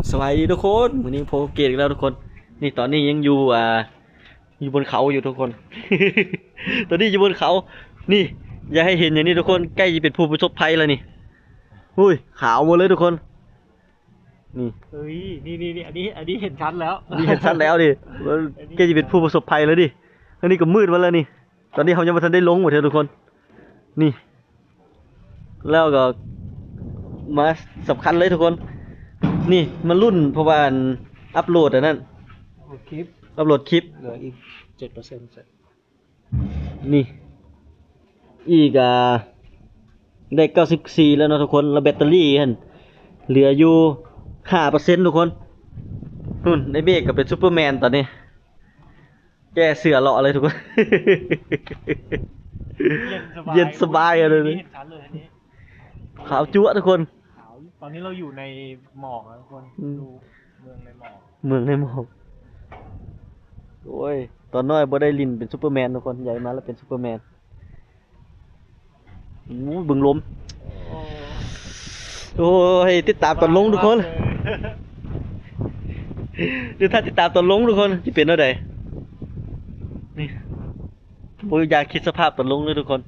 ສະບາຍດີທຸກຄົນ ມື້ນີ້ພົບເກດອີກແລ້ວທຸກຄົນ. ນີ້ຕອນນີ້ຍັງຢູ່ ອ່າ ຢູ່ບົນເຂົາຢູ່ທຸກຄົນ ຕອນນີ້ຢູ່ບົນເຂົາ. ນີ້ ຢາກໃຫ້ເຫັນຢ່າງນີ້ທຸກຄົນ ໃກ້ຈະເປັນຜູ້ປະສົບໄພແລ້ວນີ້. ອຸ້ຍ ຂາວໝົດເລີຍທຸກຄົນ. ນີ້ ເອີຍ ນີ້ໆໆ ອັນນີ້ ອັນນີ້ເຫັນຊັດແລ້ວ ນີ້ເຫັນຊັດແລ້ວນີ້ ອັນນີ້ ໃກ້ຈະເປັນຜູ້ປະສົບໄພແລ້ວນີ້. ອັນນີ້ກໍມືດມາແລ້ວນີ້. ຕອນນີ້ເຮົາຍັງບໍ່ທັນໄດ້ລົງເທື່ອທຸກຄົນ. ນີ້ ແລ້ວກໍມາສຳຄັນເລີຍທຸກຄົນ. ນີ້ມາລຸ້ນ ເພາະວ່າອັນອັບໂຫຼດອັນນັ້ນ ອັບໂຫຼດຄລິບ ອັບໂຫຼດຄລິບ ເຫຼືອອີກເຈັດເປີເຊັນ. ນີ້ ອີກ ອ່າ ໄດ້ເກົ້າສິບສີ່ແລ້ວເນາະທຸກຄົນ. ແລ້ວແບັດເຕີຣີຫັ້ນເຫຼືອຢູ່ຫ້າເປີເຊັນທຸກຄົນ. ພຸ້ນ ໄອ້ເມກກໍເປັນຊຸບເປີແມນຕອນນີ້ ແກ້ເສື້ອເລາະເລີຍທຸກຄົນ ເຢັນສະບາຍ ເຢັນສະບາຍເລີຍ ເຫັນຊັດເລີຍອັນນີ້ ຂາວຈັ້ວະທຸກຄົນ. ຂາວ ຕອນນີ້ເຮົາຢູ່ໃນໝອກແລ້ວທຸກຄົນ. ອືມ ຢູ່ເມືອງໃນໝອກ ເມືອງໃນໝອກ. ໂອ້ຍ ຕອນນ້ອຍບໍ່ໄດ້ຫຼິ້ນເປັນຊຸບເປີແມນທຸກຄົນ ໃຫຍ່ມາແລ້ວເປັນຊຸບເປີແມນ. ໂອ້ຍ ເບິ່ງລົມ ໂອ້ຍ ຕິດຕາມຕອນລົງທຸກຄົນ ດຽວຖ້າຕິດຕາມຕອນລົງທຸກຄົນ ຊິເປັນແນວໃດ. ນີ້ ບໍ່ຢາກຄິດສະພາບຕອນລົງເລີຍທຸກຄົນ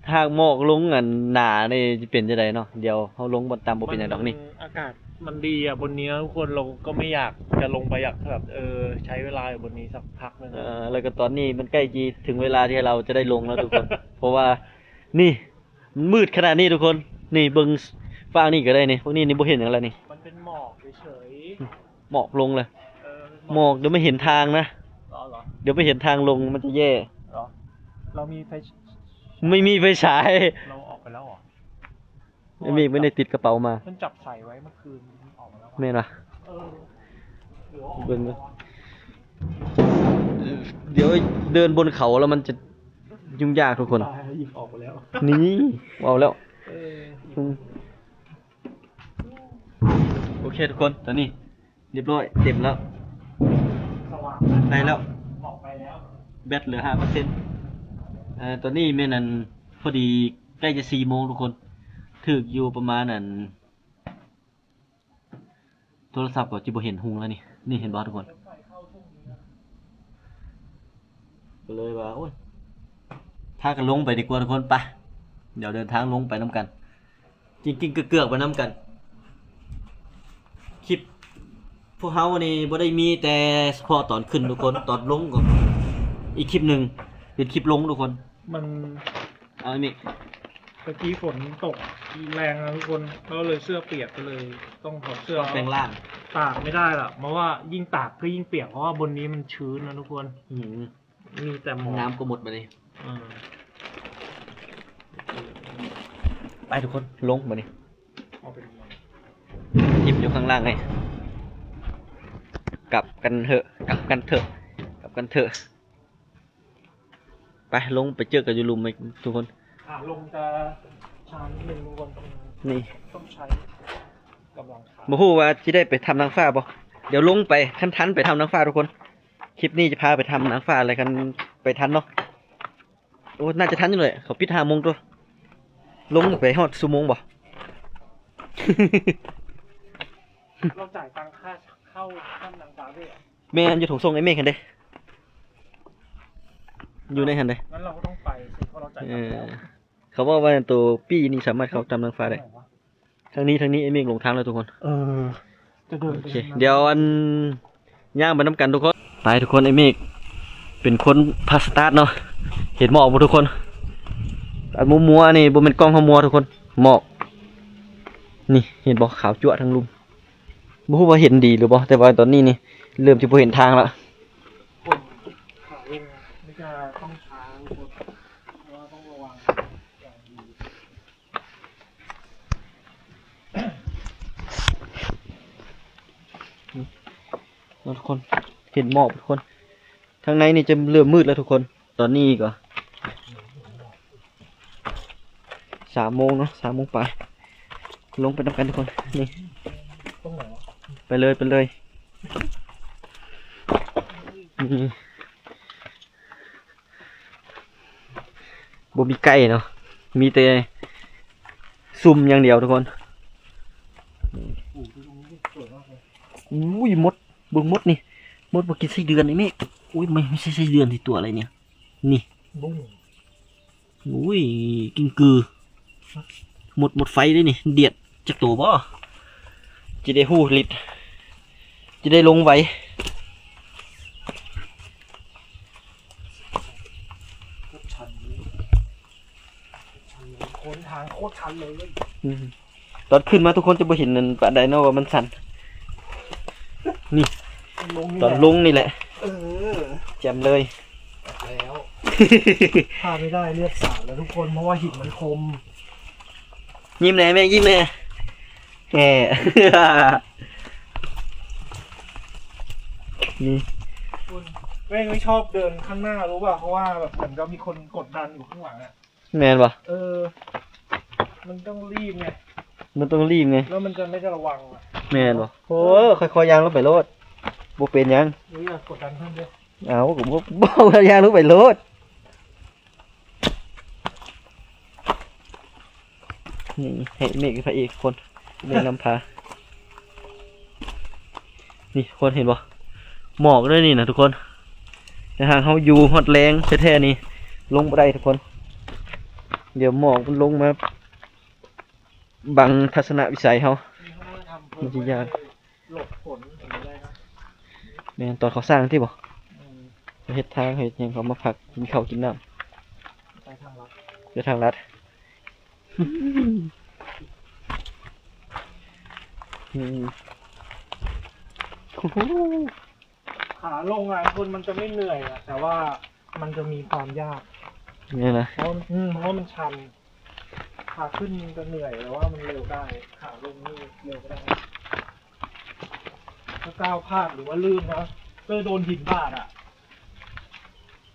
ຖ້າໝອກລົງອັນໜານີ້ຊິເປັນຈັ່ງໃດເນາະ. ດຽວເຮົາລົງບ່ອນຕ່ຳບໍ່ເປັນຫຍັງດອກນີ້ ອາກາດມັນດີອ່ະ ບົນນີ້ທຸກຄົນ. ເຮົາກໍບໍ່ຢາກຈະລົງໄປ ຢາກແບບ ເອີ ໃຊ້ເວລາຢູ່ບົນນີ້ສັກພັກໜຶ່ງ. ເອີ ແລ້ວກໍຕອນນີ້ມັນໃກ້ຈະເຖິງເວລາທີ່ເຮົາຈະໄດ້ລົງແລ້ວທຸກຄົນ ເພາະວ່ານີ້ ມັນມືດຂະໜາດນີ້ທຸກຄົນ. ນີ້ເບິ່ງຟາກນີ້ກໍໄດ້ນີ້ ພວກນີ້ນີ້ບໍ່ເຫັນຫຍັງແລ້ວນີ້ ມັນເປັນໝອກເສີຍໆ ໝອກລົງເລີຍ. ເອີ ໝອກ ດຽວໄມ່ເຫັນທາງນະ ເອີ ດຽວໄມ່ເຫັນທາງລົງ ມັນຈະແຍ່. ເຮົາມີໄຟ ໄມ່ມີໄຟສາຍ ເຮົາອອກໄປແລ້ວເຫວາ? ໄອ້ເມກໄດ້ຕິດກະເປົາມາ ມັນຈັບໃສ່ໄວ້ເມື່ອຄືນ ອອກມາແລ້ວ ແມ່ນຫວາ? ເອີ ເບິ່ງ ດຽວເດີນບົນເຂົາແລ້ວມັນຈະຫຍຸ້ງຍາກທຸກຄົນ. ນີ້ ເວົ້າແລ້ວ ເອີ ອືມ ໂອເຄທຸກຄົນ ຕອນນີ້ ຮຽບຮ້ອຍ ເຕັມແລ້ວ ໄດ້ແລ້ວ ແບັດເຫຼືອຫ້າເປີເຊັນ. ເອີ ຕອນນີ້ແມ່ນອັນ ພໍດີໃກ້ຈະສີ່ໂມງທຸກຄົນ ຖືກຢູ່ປະມານອັນ ໂທລະສັບກໍຈະບໍ່ເຫັນຮຸ່ງແລ້ວນີ້ ນີ້ເຫັນບໍ່ທຸກຄົນ? ກໍເລີຍວ່າ ໂອ້ຍ ພາກັນລົງໄປດີກວ່າທຸກຄົນ ໄປ ດຽວເດີນທາງລົງໄປນຳກັນ ກິນໆເກືອກໆໄປນຳກັນ. ຄລິບພວກເຮົານີ້ບໍ່ໄດ້ມີແຕ່ສະເພາະຕອນຂຶ້ນທຸກຄົນ ຕອນລົງກໍອີກຄລິບໜຶ່ງ ເປັນຄລິບລົງທຸກຄົນ. ມັນ ເອົານີ້ ເມື່ອກີ້ຝົນຕົກແຮງນະທຸກຄົນ ກໍເລີຍເສື້ອປຽກ ກໍເລີຍຕ້ອງຖອດເສື້ອ ຕ້ອງແປງລ້າງ ຕາກໄມ່ໄດ້ລະ ເພາະວ່າຍິ່ງຕາກກໍຍິ່ງປຽກ ເພາະວ່າບົນນີ້ມັນຊື້ນນະທຸກຄົນ. ອືມ ມີແຕ່ໝອກ ນ້ຳກໍໝົດບາດນີ້. ເອີ ໄປທຸກຄົນ ລົງບາດນີ້ ເອົາໄປ ຖິ້ມຢູ່ຂ້າງລ່າງໄງ ກັບກັນເຖາະ ກັບກັນເຖາະ ກັບກັນເຖາະ. ໄປ ລົງໄປເຈີກັນຢູ່ລຸ່ມ ທຸກຄົນ. ຂາລົງຈະຊານິດໜຶ່ງທຸກຄົນ ນີ້ ຕ້ອງໃຊ້ກຳລັງຂາ ບໍ່ຮູ້ວ່າຊິໄດ້ໄປຖ້ຳນາງຟ້າບໍ່ ດຽວລົງໄປ ຄັນທັນໄປຖ້ຳນາງຟ້າທຸກຄົນ. ຄລິບນີ້ຈະພາໄປຖ້ຳນາງຟ້າແຫຼະ ຄັນໄປທັນເນາະ. ໂອ້ ໜ້າຈະທັນຢູ່ແຫຼະ ເຂົາປິດຫ້າໂມງຕົວະ. ລົງໄປຮອດຊົ່ວໂມງບໍ່? ເຮົາຈ່າຍຕັງຄ່າເຂົ້າຖ້ຳນາງຟ້າເດ້. ແມ່ນ ຢູ່ຖົງສົ່ງໄອ້ເມກຫັ້ນເດ້ ຢູ່ໃນຫັ້ນເດ້. ເອີ ເຂົາເວົ້າວ່າໂຕປີ້ນີ້ສາມາດເຂົ້າຖ້ຳນາງຟ້າໄດ້. ທາງນີ້ ທາງນີ້ ໄອ້ເມກຫຼົງທາງແລ້ວທຸກຄົນ. ເອີ ຈະເດີນ ໂອເຄ ດຽວອັນ ຍ່າງໄປນຳກັນທຸກຄົນ. ໄປທຸກຄົນ ໄອ້ເມກເປັນຄົນພາສະຕາດເນາະ. ເຫັນໝອກບໍ່ທຸກຄົນ? ອັນມົວໆນີ້ບໍ່ແມ່ນກ້ອງເຮົາມົວທຸກຄົນ ໝອກ ນີ້ ເຫັນບໍ່? ຂາວຈັ້ວະທັງລຸ່ມ. ບໍ່ຮູ້ວ່າເຫັນດີຫຼືບໍ່ ແຕ່ວ່າຕອນນີ້ນີ້ເລີ່ມຊິບໍ່ເຫັນທາງລະ. ທຸກຄົນ ເຫັນໝອກທຸກຄົນ. ທາງໃນນີ້ຈະເລີ່ມມືດແລ້ວທຸກຄົນ. ຕອນນີ້ກໍສາມໂມງເນາະ ສາມໂມງປາຍ. ລົງໄປນຳກັນທຸກຄົນ ນີ້ ໄປເລີຍ ໄປເລີຍ. ນີ້ ບໍ່ມີໄກ່ເນາະ ມີແຕ່ຊຸ່ມຢ່າງດຽວທຸກຄົນ. ອຸ້ຍ ມົດ ເບິ່ງມົດນີ້ ມົດບໍ່ກິນໄສ້ເດືອນນີ້ແມ່. ອຸ້ຍ ມັນ ມັນໄດ້ໄສ້ເດືອນຊິຕົວອະໄລນີ້ ນີ້ ບຸ້ງ ອຸ້ຍ ກິ້ງກື ມົດ ມົດໄຟເດ້ນີ້ ດຽດຈັກໂຕບໍ່ ຈະໄດ້ຮູ້ລິດ ຈະໄດ້ລົງໄວ. ໂຄດຊັນເລີຍ ໂຄດຊັນເລີຍ ໂຄດທາງໂຄດຊັນເລີຍ. ອືມ ຕອນຂຶ້ນມາທຸກຄົນຈະບໍ່ເຫັນນັ້ນປານໃດເນາະ ວ່າມັນຊັນ ນີ້ ລົງນີ້ ຕອນລົງນີ້ແຫຼະ ເອີ ແຈ່ມເລີຍ ແລ້ວ ພາດໄມ່ໄດ້ ເລືອດສາດແລ້ວທຸກຄົນ ເພາະວ່າຫີນມັນຄົມ. ຍິ້ມແດ່ແມ່ ຍິ້ມແດ່ ແໝ່ ນີ້ ເມກໄມ່ຊອບເດີນຂ້າງໜ້າ ຮູ້ປ່ະ ເພາະວ່າແບບເໝືອນກັບມີຄົນກົດດັນຢູ່ຂ້າງຫຼັງອະ. ແມ່ນບໍ່? ເອີ ມັນຕ້ອງລີບໄງ ມັນຕ້ອງລີບໄງ ແລ້ວມັນຈະໄມ່ໄດ້ລະວັງ ແມ່ນບໍ່? ໂອ້ ຄ່ອຍໆຍ່າງລົງໄປໂລດ ບໍ່ເປັນຫຍັງ ເອີ ຢ່າກົດດັນເພິ່ນເດີ້. ເອົາ ກໍບໍ່ ບໍ່ ຍ່າງລົງໄປໂລດ. ນີ້ໃຫ້ເມກເປັນພະເອກທຸກຄົນ ເມກນຳພາ ນີ້ທຸກຄົນເຫັນບໍ່? ໝອກເດ້ນີ້ນະທຸກຄົນ ແຕ່ຫາກເຮົາຢູ່ຮອດແລງແທ້ໆນີ້ ລົງບໍ່ໄດ້ທຸກຄົນ ດຽວໝອກມັນລົງມາບັງທັດສະນະວິໄສເຮົາ ມັນຊິຍາກ. ຫຼົບຝົນ ແມ່ນ ຕອນເຂົາສ້າງທີ່ບໍ່ ເຮັດທາງເຮັດຫຍັງ ເຂົາມາພັກກິນເຂົ້າກິນນ້ຳ ໄປທາງລັດ ໄປທາງລັດ. ອືມ ຂາລົງອະ ຄົນມັນຈະໄມ່ເໝື່ອຍອະ ແຕ່ວ່າມັນຈະມີຄວາມຍາກ ນີ້ນະ ເພາະ ອືມ ເພາະວ່າມັນຊັນ. ຂາຂຶ້ນມັນຈະເໝື່ອຍ ແຕ່ວ່າມັນເລວໄດ້ ຂາລົງນີ້ເລວບໍ່ໄດ້ ຖ້າກ້າວພາດ ຫຼືວ່າລື່ນນະ ເຄີຍໂດນຫີນບາດອະ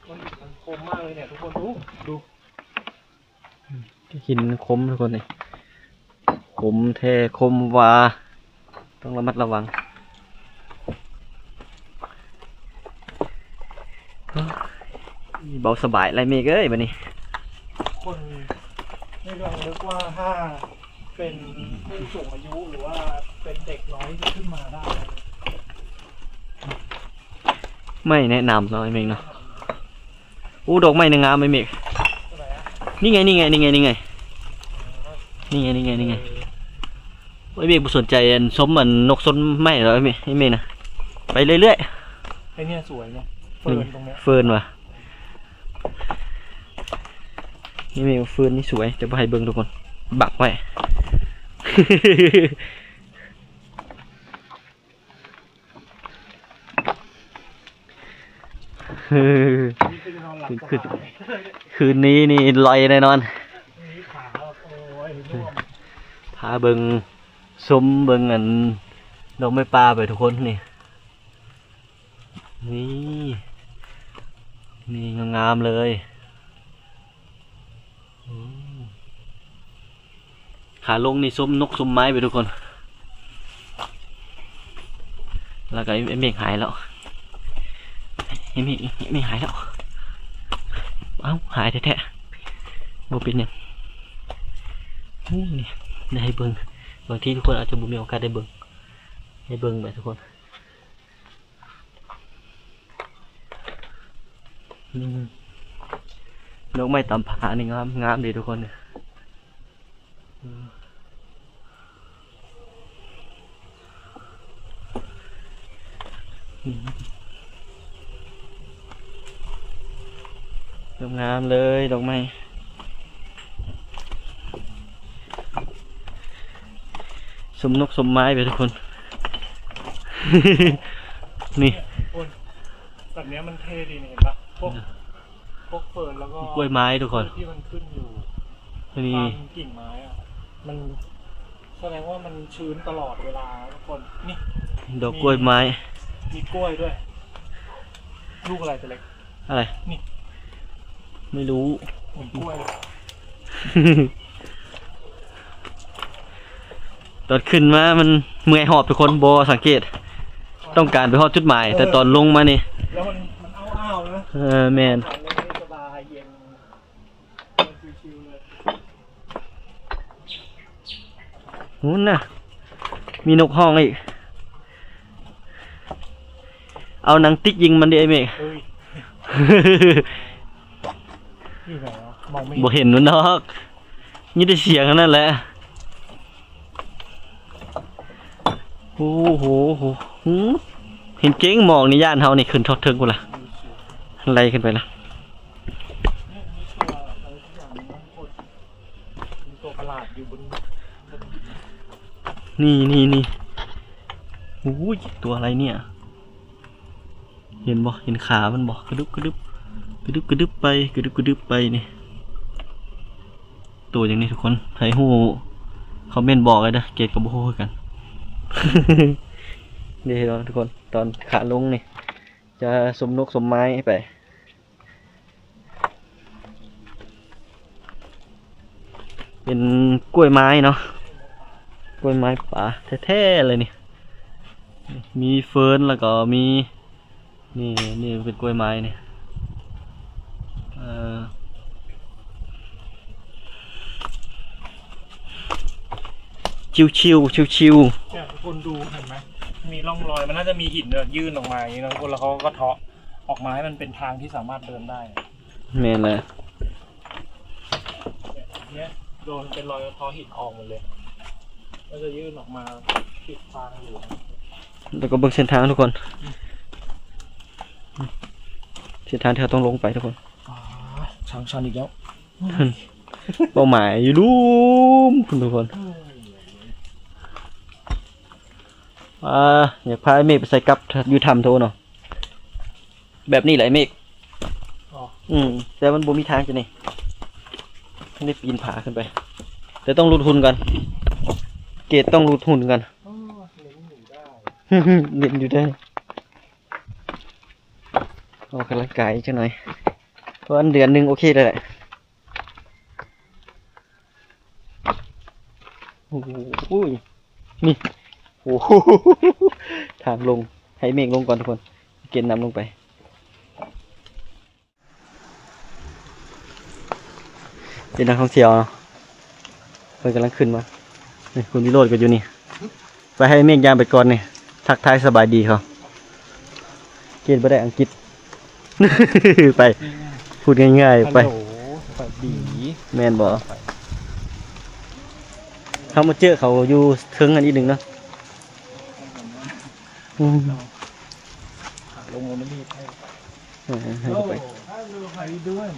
ມັນ ມັນຄົມມາກເລີຍເນຍ ທຸກຄົນ ດູ ດູ ຫີນຄົມທຸກຄົນ ນີ້ ຄົມແທ້ຄົມວ່າ ຕ້ອງລະມັດລະວັງ. ເບົາສະບາຍແລ້ວເມກເອີຍ ບາດນີ້ ຄົນໃນເລື່ອງນຶກວ່າຖ້າເປັນຜູ້ສູງອາຍຸ ຫຼືວ່າເປັນເດັກນ້ອຍທີ່ຂຶ້ນມາໄດ້. ໄມ້ແນະນຳເນາະ ໄອ້ເມກເນາະ. ໂອ້ ດອກໄມ້ນີ້ງາມ ໄອ້ເມກ ນີ້ໄງ ນີ້ໄງ ນີ້ໄງ ນີ້ໄງ ນີ້ໄງ ນີ້ໄງ ນີ້ໄງ. ໂອ້ຍ ເມກບໍ່ສົນໃຈອັນ ຊົມອັນນົກຊົມໄມ້ແລ້ວ ໄອ້ເມກ ໄອ້ເມກນະ ໄປເລື້ອຍໆ. ໄອ້ເນີ້ຍສວຍເນາະ ເຟີນຕົງເນີ້ຍ ເຟີນວ່າ ນີ້ເມກ ເຟີນນີ້ສວຍ ແຕ່ບໍ່ໃຫ້ເບິ່ງທຸກຄົນ ບັງໄວ້. ຄືນ ຄືນນີ້ນີ້ລອຍແນ່ນອນ. ພາເບິ່ງ ຊົມເບິ່ງອັນ ດອກໄມ້ປ່າໄປທຸກຄົນ ນີ້ ນີ້ ນີ້ງາມໆເລີຍ. ໂອ້ ຂາລົງນີ້ຊົມນົກຊົມໄມ້ໄປທຸກຄົນ ແລ້ວກໍໄອ້ເມກຫາຍແລ້ວ ໄອ້ເມກ ໄອ້ເມກຫາຍແລ້ວ. ເອົ້າ ຫາຍແທ້ໆ ບໍ່ເປັນຫຍັງ. ໂອ້ ນີ້ໄດ້ໃຫ້ເບິ່ງ ບາງທີທຸກຄົນອາດຈະບໍ່ມີໂອກາດໄດ້ເບິ່ງ ໃຫ້ເບິ່ງໄປທຸກຄົນ. ອືມ ດອກໄມ້ຕຳຜານີ້ງາມ ງາມເດ້ທຸກຄົນ. ອືມ ອືມ ງາມໆເລີຍດອກໄມ້. ຊົມນົກຊົມໄມ້ໄປທຸກຄົນ ນີ້ ນີ້ທຸກຄົນ ແບບເນີ້ຍມັນເທ່ດີນີ້ ເຫັນປະ ພວກ ເອີ ພວກເຟີນ ແລ້ວກໍ ມີກ້ວຍໄມ້ທຸກຄົນ ທີ່ມັນຂຶ້ນຢູ່ ນີ້ ຕາມກິ່ງໄມ້ອະ ມັນ ສະແດງວ່າມັນຊື້ນຕະຫຼອດເວລາທຸກຄົນ. ນີ້ ດອກກ້ວຍໄມ້ ມີກ້ວຍດ້ວຍ ລູກອະໄລ ຕົວເລັກ ອະໄລ ນີ້ ໄມ່ຮູ້ ເປັນກ້ວຍ ຕອນຂຶ້ນມາມັນເມື່ອຍຫອບທຸກຄົນ ບໍ່ສັງເກດ ຕ້ອງການໄປຮອດຈຸດໝາຍ ເອີ ແຕ່ຕອນລົງມານີ້ ແລ້ວມັນ ມັນອ້າວໆນະ ເອີ ແມ່ນ ສະບາຍເຢັນ ຊິວໆເລີຍ. ພຸ້ນນະ ມີນົກຮ້ອງອີກ ເອົາໜັງຕິກຍິງມັນເດ້ ອ້າຍເມກ. ເຮີ້ຍ ຢູ່ໃສວະ? ມອງບໍ່ເຫັນ ບໍ່ເຫັນມັນດອກ ມີແຕ່ສຽງເທົ່ານັ້ນແຫຼະ. ໂອ້ໂຫ ຫື ເຫັນເກັ່ງໝອກນີ້ ຢ້ານເຮົານີ້ຂຶ້ນຮອດເທິງພຸ້ນລະ ໄລ່ຂຶ້ນໄປລະ. ມີຕົວປະຫຼາດຢູ່ບົນ ນີ້ ນີ້ ນີ້ ໂອ້ຍ ຕົວອະໄລເນີ້ຍ? ເຫັນບໍ່? ເຫັນຂາມັນບໍ່? ກະດຶບກະດຶບ ກະດຶບກະດຶບໄປ ກະດຶບກະດຶບໄປນີ້. ໂຕຫຍັງນີ້ທຸກຄົນ? ໃຜຮູ້ຄອມເມັນບອກເດີ ເກດກໍບໍ່ຮູ້ຄືກັນ. ເດ້ເນາະທຸກຄົນ ຕອນຂາລົງນີ້ຈະສົມນົກສົມໄມ້ໄປ. ເປັນກ້ວຍໄມ້ເນາະ ກ້ວຍໄມ້ປ່າແທ້ໆເລີຍນີ້. ມີເຟີນ ແລ້ວກໍມີ ນີ້ ນີ້ເປັນກ້ວຍໄມ້ນີ້ ເອີ ຊິວໆ ຊິວໆ. ເນຍ ທຸກຄົນດູ ເຫັນໄໝ? ມີຮ່ອງຮອຍ ມັນໜ້າຈະມີຫີນແບບຍື່ນອອກມາຢ່າງນີ້ເນາະ ທຸກຄົນ ແລ້ວເຂົາກໍເທາະອອກມາໃຫ້ມັນເປັນທາງທີ່ສາມາດເດີນໄດ້. ແມ່ນແລ້ວ. ເນຍ ໂດນເປັນຮອຍເພາະຫີນອອກໝົດເລີຍ ມັນຈະຍື່ນອອກມາປິດທາງຢູ່. ແລ້ວກໍເບິ່ງເສັ້ນທາງທຸກຄົນ ເສັ້ນທາງທີ່ເຮົາຕ້ອງລົງໄປທຸກຄົນ. ອ່າ ທາງຊັນອີກແລ້ວ ເປົ້າໝາຍຢູ່ລຸ່ມພຸ້ນທຸກຄົນ. ອ່າ ຢາກພາອ້າຍເມກໄປໃສ່ກັບຢູ່ຖ້ຳໂທເນາະ. ແບບນີ້ແຫຼະເມກ. ອໍ ອືມ ແຕ່ມັນບໍ່ມີທາງຈັ່ງນີ້ ໄດ້ປີນຜາຂຶ້ນໄປ ແຕ່ຕ້ອງຫຼຸດຫຸ່ນກ່ອນ ເກດຕ້ອງຫຼຸດຫຸ່ນກ່ອນ. ອໍ ເຫຼັ້ນຢູ່ໄດ້ ເຫຼັ້ນຢູ່ໄດ້. ອອກກຳລັງກາຍຈັກໜ່ອຍ ປະມານເດືອນໜຶ່ງໂອເຄແລ້ວແຫຼະ. ໂອ້ໂຫ ນີ້ ໂອ້ໂຫ ທາງລົງ ໃຫ້ເມກລົງກ່ອນທຸກຄົນ ເກດນຳລົງໄປ. ເປັນນັກທ່ອງທ່ຽວເນາະ ເພິ່ນກຳລັງຂຶ້ນມາ ນີ້ ຄຸນວິໂຣດກໍຢູ່ນີ້. ໄປໃຫ້ເມກຍ່າງໄປກ່ອນນີ້ ທັກທາຍສະບາຍດີເຂົາ ເກດບໍ່ໄດ້ອັງກິດ ໄປ ງ່າຍໆ ພູດງ່າຍໆ ໄປ ຮັລໂຫຼ ສະບາຍດີ ແມ່ນບໍ່? ໄປ ເຮົາມາເຈີເຂົາຢູ່ເທິງຫັ້ນອີກໜຶ່ງເນາະ ອືມ ຂາລົງແລ້ວມັນຮີດໃຫ້ໄປ ເອີ ໃຫ້ໄປ. Hello, how you doing?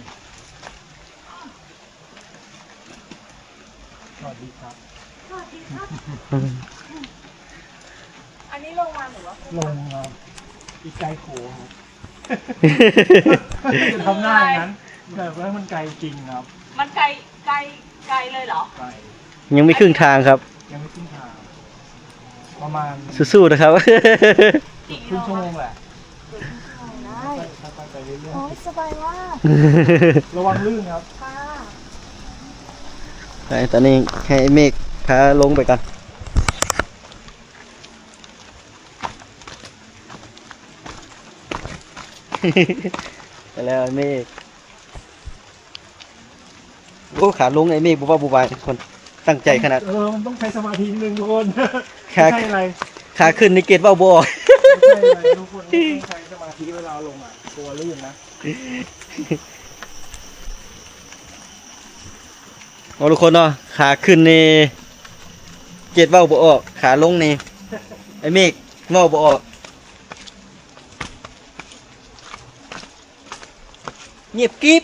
ສະຫວັດດີຄັບ ສະຫວັດດີຄັບ. ອັນນີ້ລົງມາຫຼືວ່າຂຶ້ນມາ? ລົງມາ ອີກໄກໂຂງ ຢ່າທຳໜ້າຢ່າງນັ້ນ ແບບວ່າມັນໄກຈິງຄັບ. ມັນໄກ ໄກ ໄກເລີຍເຫລອ? ໄກ ຍັງໄມ່ຄຶ່ງທາງຄັບ ຍັງໄມ່ຄຶ່ງທາງ ປະມານ ສູ້ໆ ນະຄັບ ຄຶ່ງຊົ່ວໂມງແຫຼະ. ໄດ້ ຄ່ອຍໆ ໄປເລື້ອຍໆ ໂອ້ຍ ສະບາຍມາກ ລະວັງລື່ນຄັບ ຄ່ະ. ໄປ ຕອນນີ້ໃຫ້ເມກພາລົງໄປກ່ອນ ໄປແລ້ວເມກ. ໂອ້ ຂາລົງໄອ້ເມກບໍ່ເວົ້າບໍ່ວາຍທຸກຄົນ ຕັ້ງໃຈຂະໜາດ. ເອີ ມັນຕ້ອງໃຊ້ສະມາທິນິດໜຶ່ງທຸກຄົນ ຂາ ບໍ່ໃຊ່ອະໄລ ຂາຂຶ້ນນີ້ເກດເວົ້າບໍ່ອອກ ບໍ່ໃຊ່ອະໄລທຸກຄົນ ຕ້ອງໃຊ້ສະມາທິເວລາລົງອະ ກົວລື່ນນະ. ເອົາທຸກຄົນເນາະ ຂາຂຶ້ນນີ້ເກດເວົ້າບໍ່ອອກ ຂາລົງນີ້ໄອ້ເມກເວົ້າບໍ່ອອກ. ງຽບກິບ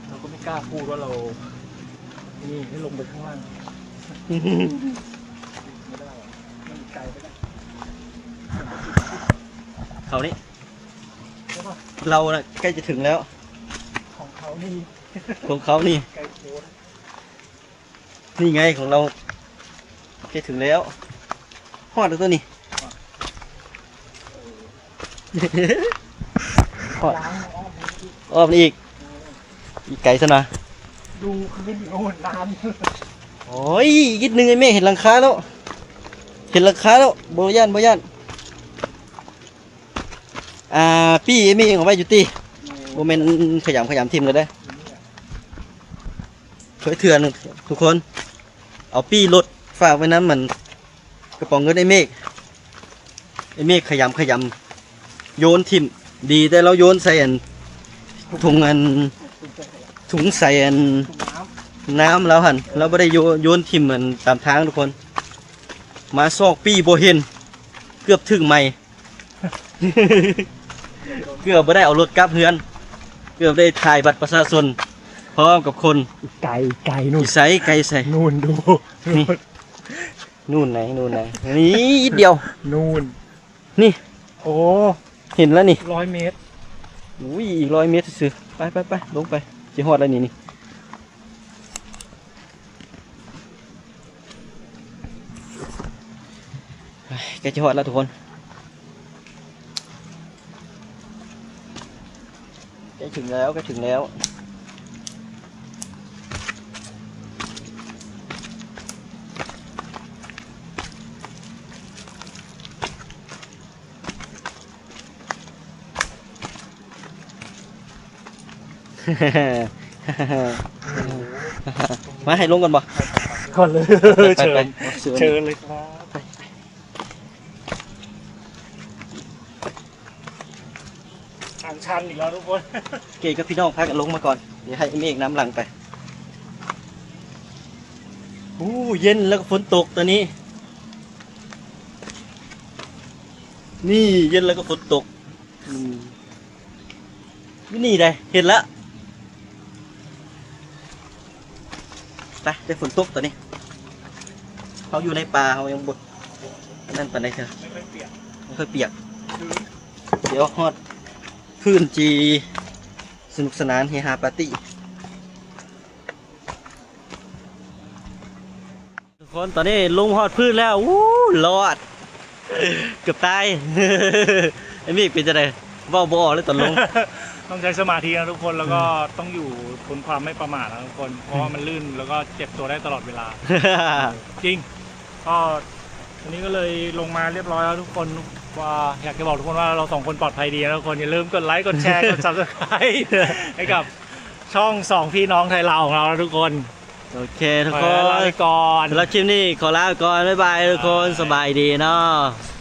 ເຮົາກໍໄມ່ກ້າພູດວ່າເຮົາ ນີ້ ໃຫ້ລົງໄປຂ້າງລ່າງ ບໍ່ໄດ້ ມັນໄກໄປແລ້ວ ເຂົານີ້ ເຮົານະໃກ້ຈະເຖິງແລ້ວ ຂອງເຂົານີ້ ຂອງເຂົານີ້ ໄກໂພດ. ນີ້ໄງຂອງເຮົາ ໃກ້ເຖິງແລ້ວ ຮອດແລ້ວຕົວນີ້ ຮອດ ອ້ອມອີກ ອີກໄກຊັ້ນນະ ດູຄືນໂອນນານ ໂອ້ຍ ອີກນິດໜຶ່ງໄອ້ເມກ ເຫັນຫຼັງຄາແລ້ວ ເຫັນຫຼັງຄາແລ້ວ ບໍ່ຢ້ານ ບໍ່ຢ້ານ. ອ່າ ປີ້ໄອ້ເມກເອົາໄວ້ຢູ່ຕິ ບໍ່ແມ່ນຂະຫຍຳ ຂະຫຍຳຖິ້ມແລ້ວເດ້. ຊ່ວຍເທື່ອໜຶ່ງທຸກຄົນ ເອົາປີ້ລົດຝາກໄວ້ນຳອັນກະເປົາເງິນອ້າຍເມກ. ອ້າຍເມກຂະຫຍຳຂະຫຍຳໂຍນຖິ້ມ. ດີແຕ່ລາວໂຍນໃສ່ອັນຖົງອັນ ຖົງໃສ່ອັນ ນ້ຳລາວຫັ້ນ ລາວບໍ່ໄດ້ໂຍ ໂຍນຖິ້ມອັນຕາມທາງທຸກຄົນ. ມາຊອກປີ້ບໍ່ເຫັນ ເກືອບຖືກໄໝ້ ເກືອບບໍ່ໄດ້ເອົາລົດກັບເຮືອນ ເກືອບໄດ້ຖ່າຍບັດປະຊາຊົນພ້ອມກັບຄົນ. ໄກ ໄກ ນູ່ນ ຢູ່ໃສ ໄກໃສ ນູ່ນ ດູ ນີ້ ນູ່ນໃດ ນູ່ນໃດ ນີ້ອີກດຽວ ນູ່ນ ນີ້ ໂອ້ ເຫັນແລ້ວນີ້ ຮ້ອຍເມດ. ອຸ້ຍ ອີກຮ້ອຍເມດຊື່ໆ ໄປ ໄປ ໄປ ລົງໄປ ຊິຮອດແລ້ວນີ້ ນີ້ ໃກ້ຈະຮອດແລ້ວທຸກຄົນ ໃກ້ເຖິງແລ້ວ ໃກ້ເຖິງແລ້ວ. ມາ ໃຫ້ລົງກ່ອນບໍ່? ກ່ອນເລີຍ ໄປ ໄປ ເຊີນ ໄປ ເຊີນເລີຍຄັບ. ທາງຊັນອີກແລ້ວທຸກຄົນ ເກກັບພີ່ນ້ອງພາກັນລົງມາກ່ອນ ດຽວໃຫ້ເມກນຳຫຼັງໄປ. ໂອ້ ເຢັນແລ້ວກໍຝົນຕົກຕອນນີ້ ນີ້ ເຢັນແລ້ວກໍຝົນຕົກ. ອືມ ຢູ່ນີ້ໄດ໋ ເຫັນລະ ໄປ ແຕ່ຝົນຕົກຕອນນີ້ ເຮົາຢູ່ໃນປ່າ ເຮົາຍັງບໍ່ອັນນັ້ນປານໃດເທື່ອ ບໍ່ຄ່ອຍປຽກ ດຽວຮອດພື້ນຈີ່ ສະໜຸກສະໜານ ເຮຮາປາຕີ້. ທຸກຄົນ ຕອນນີ້ລົງຮອດພື້ນແລ້ວ ອູ້ ລອດ ເກືອບຕາຍ. ໄອ້ມີກເປັນຈັ່ງໃດ? ເວົ້າບໍ່ອອກເລີຍຕອນລົງ ຕ້ອງໃຊ້ສະມາທິນະທຸກຄົນ ແລ້ວກໍ ອືມ ຕ້ອງຢູ່ທົນຄວາມໄມ່ປະໝາດນະທຸກຄົນ ເພາະວ່າ ອືມ ມັນລື່ນ ແລ້ວກໍເຈັບຕົວໄດ້ຕະຫຼອດເວລາ. ຈິງ ກໍ ອັນນີ້ກໍເລີຍລົງມາຮຽບຮ້ອຍແລ້ວທຸກຄົນ ວ່າ ຢາກຈະບອກທຸກຄົນວ່າເຮົາສອງຄົນປອດໄພດີນະທຸກຄົນ. ຢ່າລືມກົດໄລ ກົດແຊ ກົດ Subscribe ໃຫ້ກັບຊ່ອງສອງພີ່ນ້ອງໄທລາວຂອງເຮົານະທຸກຄົນ. ໂອເຄທຸກຄົນ ໄປ ລາໄປກ່ອນ ສຳລັບຄລິບນີ້ຂໍລາໄປກ່ອນ ບາຍບາຍທຸກຄົນ ບາຍ ສະບາຍດີເນາະ.